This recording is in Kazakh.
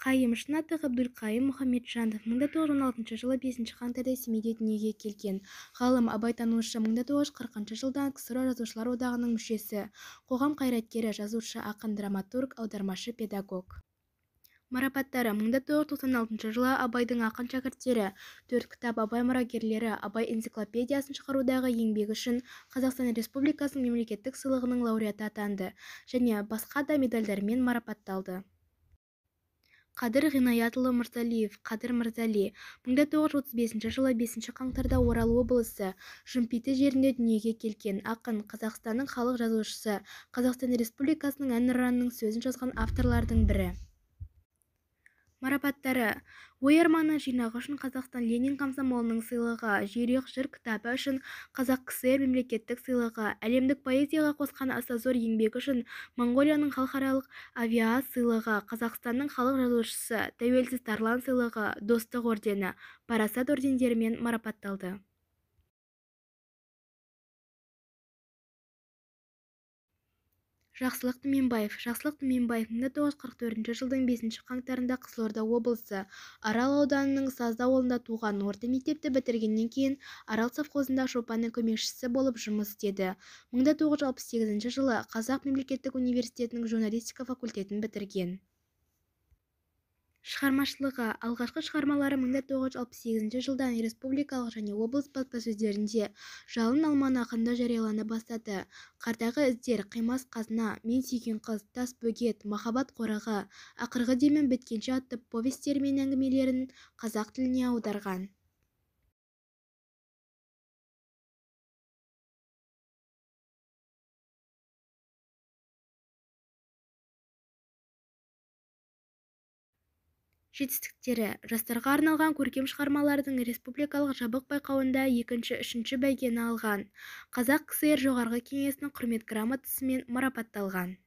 Қайым, шын аты Ғабдулқайым Мұхамеджанов, 1916 жылы 5 қаңтарда Семейде дүниеге келген, ғалым, абайтанушы, 1940 жылдан КСРО Жазушылар одағының мүшесі, қоғам қайраткері, жазушы, ақын, драматург, аудармашы, педагог. Марапаттары: 1996 жылы «Абайдың ақын шәкірттері» төрт кітап, «Абай мұрагерлері», «Абай энциклопедиясын» шығарудағы еңбегі үшін Қазақстан Республикасының Мемлекеттік сыйлығының лауреаты атанды және басқа да медальдармен марапатталды. Қадыр Ғинаятұлы Мырзалиев, Қадыр Мырзали, 1935 жылы 5 қаңтарда Орал облысы, Жымпиты жерінде дүниеге келген, ақын, Қазақстанның халық жазушысы, Қазақстан Республикасының Әнұранының сөзін жазған авторлардың бірі. Марапаттары: «Ой арманы» жинағы үшін Қазақстан Ленин комсомолының сыйлығы, «Жерұйық жыр» кітабы үшін Қазақ КСР Мемлекеттік сыйлығы, әлемдік поэзияға қосқан аса зор еңбегі үшін Моңғолияның халықаралық Авиас сыйлығы, Қазақстанның халық жазушысы, Тәуелсіз Тарлан сыйлығы, Достық ордені, Парасат ордендерімен марапатталды. Жақсылық Түменбаев Жақсылық Түменбаев 1944 жылдың 5 қаңтарында Қызылорда облысы, Арал ауданының Сазды ауылында туған. Орта мектепті бітіргеннен кейін Арал совхозында шопанның көмекшісі болып жұмыс істеді. 1968 жылы Қазақ мемлекеттік университетінің журналистика факультетін бітірген. Шығармашылығы Алғашқы шығармалары 1968 жылдан республикалық және облыс баспасөздерінде, «Жалын» альманахында жариялана бастады. «Қардағы іздер», «Қимас қазына», «Мен сүйген қыз», «Тас бөгет», «Махаббат қорығы», «Ақырғы демім біткенше» атты повестері мен әңгімелерін қазақ тіліне аударған. Жетістіктері: Жастарға арналған көркем шығармалардың республикалық жабық байқауында екінші, үшінші бәйгені алған. Қазақ КСР Жоғарғы Кеңесінің Құрмет грамотасымен марапатталған.